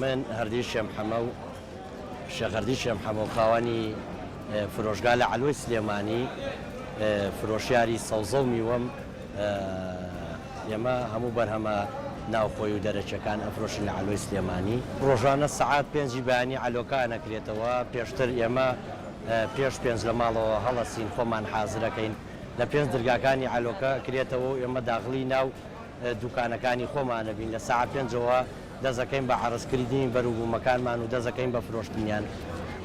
من هەردی شێ محەمە و شێخ هەردی شێ محەمە و خاوەنی فرۆشگا لە عەلوەی سلێمانی، فرۆشیاری سەوزە و میوەم. ئێمە هەموو بەرهەمە ناوخۆی و دەرەکیەکان ئەفرۆشین لە عەلوەی سلێمانی. ڕۆژانە سەعات پێنجی بەیانی عەلۆکان ئەکرێتەوە، پێشتر ئێمە پێش پێنج لە ماڵەوە هەڵەسین خۆمان حازرەکەین، لە پێنج درگاکانی عەلۆکە ئەکرێتەوە و ئێمە داخڵی ناو دوکانەکانی خۆمان ئەبین، لە سەعات پێنجەوە دەست ئەکەین بە عەرزکردنی بەروبوومەکانمان و دەست ئەکەین بە فرۆشتنیان.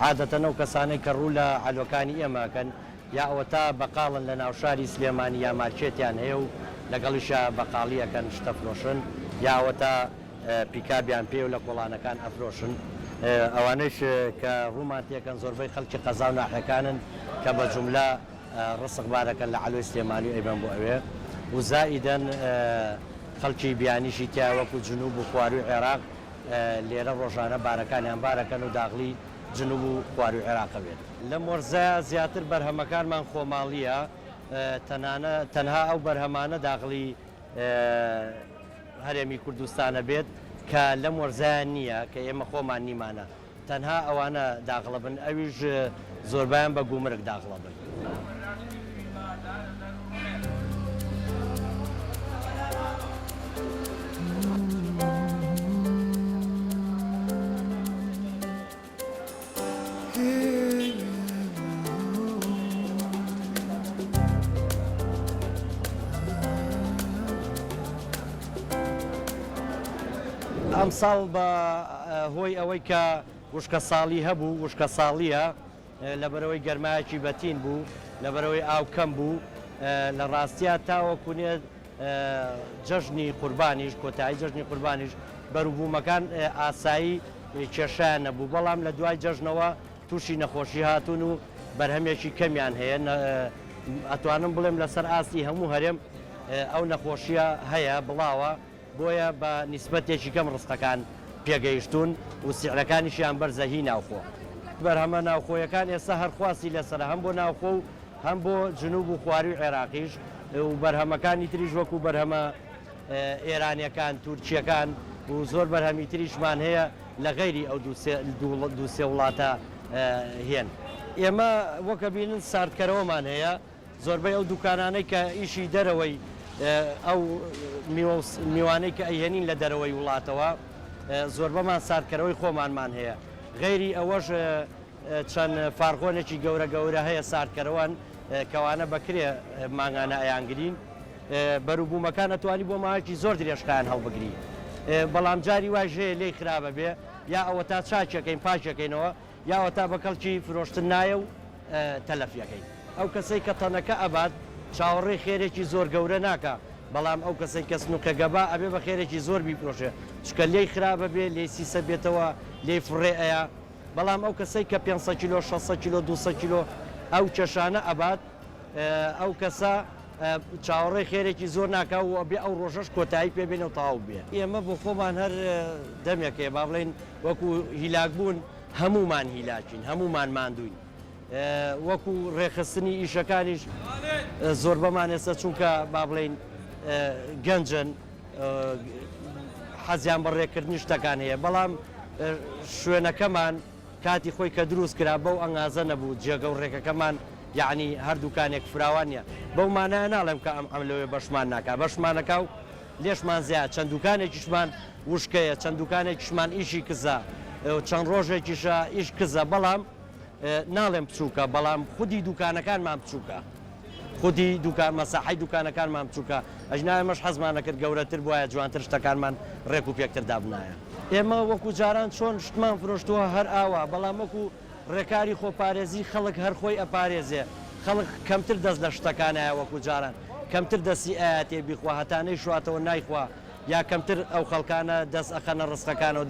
عادەتەن ئەو کەسانەی کە ڕوو لە عەلۆکانی ئێمە ئەکەن یا ئەوەتا بەقاڵن لە ناوشاری سلێمانی یا مارکێتیان هەیە و لەگەڵیشیا بەقاڵی ئەکەن شتەفرۆشن یا ئەوەتا پیکابیان پێیە و لە کۆڵانەکان ئەفرۆشن. ئەوانەیش کە ڕوومان تێکەن زۆربەی خەڵکی قەزا و ناحیەکانن کە بە جوملە ڕسق بارەکەن لە عەلوەی سلێمانی و ئەیبەن بۆ ئەوێ و زائیدەن خەڵکی بیانیشی تیایە وەکو جنوب و خوارووی عێراق لێرە ڕۆژانە بارەکانیان بارەکەن و داغڵی جنوب و خوارووی عێراق ئەبێت. لەم وەرزەیا زیاتر بەرهەمەکانمان خۆماڵییە، تەنانە تەنها ئەو بەرهەمانە داغڵی هەرێمی کوردستانە بێت کە لەم وەرزەیا نییە کە ئێمە خۆمان نیمانە. تەنها ئەوانە داغڵە بن ئەویش زۆربەیان بە گومرگ داغڵە بن. ئەمساڵ بە هۆی ئەوەی کە وشکەساڵی هەبوو، وشکەساڵییە، لەبەرئەوەی گەرمایەکی بەتین بوو، لەبەرئەوەی ئاو کەم بوو، لە ڕاستیا تاوەکو نێ جەژنی قوربانیش، کۆتایی جەژنی قوربانیش بەروبوومەکان ئاسایی کێشەیان نەبوو، بەڵام لە دوای جەژنەوە تووشی نەخۆشی هاتوون و بەرهەمێکی کەمیان هەیە، ئەتوانم بڵێم لەسەر ئاستی هەموو هەرێم ئەو نەخۆشییە هەیە، بڵاوە. بۆیە بە نیسبەتێکی کەم ڕستەکان پێگەیشتوون و سیعرەکانیشیان بەرزە هی ناوخۆ. بەرهەمە ناوخۆیەکان ئێستا هەر خواستی لەسەرە هەم بۆ ناوخۆ و هەم بۆ جنوب و خواروی عێراقیش و بەرهەمەکانی تریش وەکو بەرهەمە ئێرانیەکان، تورکیەکان و زۆر بەرهەمی تریشمان هەیە لە غەیری ئەو دوو سێ وڵاتە هێن. ئێمە وەک ئەبینن ساردکەرەوەمان هەیە. زۆربەی ئەو دوکانانەی کە ئیشی دەرەوەی ئەو میوە و میوانەی کە ئەیهێنین لە دەرەوەی وڵاتەوە زۆربەمان ساردکەرەوەی خۆمانمان هەیە غەیری ئەوەش چەند فارغۆنێکی گەورە گەورە هەیە ساردکەرەوەن کەوانە بە کرێ مانگانە ئەیانگرین بەروبوومەکان ئەتوانی بۆ ماوەیەکی زۆر درێژخایەن هەڵبگری بەڵام جاری وایش هەیە لێی خراپە بێ یا ئەوەتا چاکیەکەین پاکیەکەینەوە یا ئەوەتا بە کەڵکی فرۆشتن نایە و تەلەفیەکەی. ئەو کەسەی کە تەنەکە ئەبات چاوەڕێی خێرێکی زۆر گەورە ناکا، بەڵام ئەو کەسەی کە سنوقێک ئەبا ئەبێ بە خێرێکی زۆر بیفرۆشێ، چونکە لێی خراپە بێ، لێی سیسە بێتەوە، لێی فڕێ ئەیا. بەڵام ئەو کەسەی کە پێنسەد کیلۆ، شەشسەد کیلۆ، دووسەد کیلۆ ئەو کێشانە ئەبات، ئەو کەسە چاوەڕێی خێرێکی زۆر ناکا و ئەبێ ئەو ڕۆژەش کۆتایی پێ بێنێ و تەواو بێ. ئێمە بۆ خۆمان هەر دەمێک هەیە با بڵێین وەکوو هیلاک بوون، هەموومان هیلاکین، هەموومان ماندووین. وەکو ڕێکخستنی ئیشەکانیش زۆربەمان ئێستا چونکە با بڵێین گەنجن حەزیان بە ڕێککردنی شتەکان هەیە بەڵام شوێنەکەمان کاتی خۆی کە دروست کرا بەو ئەنگازە نەبوو جێگە و ڕێکەکەمان یعنی هەر دوکانێک فراوان نیە بەو مانایە ناڵێم کە ئەم ئەم لەوێ بەشمان ناکا بەشمانەکا و لێشمان زیاد چەند دوکانێکیشمان وشکەیە چەند دوکانێکیشمان ئیشی کزە چەند ڕۆژێکیشە ئیش کزە بەڵام ناڵێم بچووکە بەڵام خودی دوکانەکانمان بچووکە خودی دوکان مەساحەی دوکانەکانمان بچووکە ئەژنا ئێمەش حەزمان ئەکرد گەورەتر بوایە جوانتر شتەکانمان ڕێک و پێکتر دابنایە. ئێمە وەکو جاران چۆن شتمان فرۆشتووە هەر ئاوا بەڵام وەکو ڕێکاری خۆپارێزی خەڵک هەر خۆی ئەپارێزێ خەڵک کەمتر دەست لە شتەکانایە وەکو جاران کەمتر دەستی ئەیاتێ بیخوا هەتا نەیشواتەوە نایخوا یا کەمتر ئەو خەڵکانە دەست ئەخەنە ڕزقەکانەوە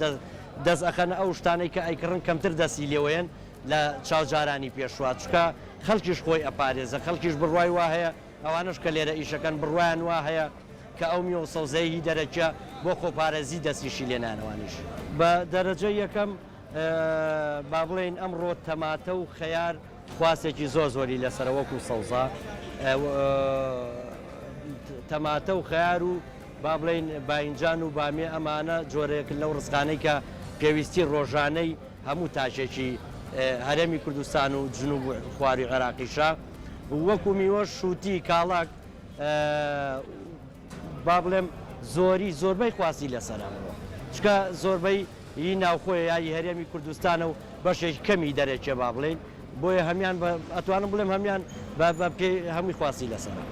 دەست ئەخەنە ئەو شتانەی کە ئەیکڕن کەمتر دەستی لێوەیەن لە چاو جارانی پێشوا چونکە خەڵکیش خۆی ئەپارێزە خەڵکیش بڕوای وا هەیە ئەوانەش کە لێرە ئیشەکەن بڕوایان وا هەیە کە ئەو میوە و سەوزەیە هی دەرەکیە بۆ خۆپارێزی دەستیشی لێ نان ئەوانیش. بە دەرەجەی یەکەم با بڵێین ئەمڕۆ تەماتە و خەیار خواستێکی زۆر زۆری لەسەرە وەکو سەوزە تەماتە و خەیار و. با بڵێین باینجان و بامیە ئەمانە جۆرێکن لەو ڕزقانەی کە پێویستی ڕۆژانەی هەموو تاکێکی هەرێمی کوردستان و جنوب و خواروی عێراقیشە وەکو میوەش شوتی کاڵاک با بڵێم زۆری زۆربەی خواستی لەسەر ئەمڕۆ چکە زۆربەی ی ناوخۆیە یا ی هەرێمی کوردستانە و بەشێکی کەمی دەرەکیە با بڵێین بۆیە هەمیان ئەتوانم بڵێم هەمیان بە پێی هەمووی خواستی لەسەرە.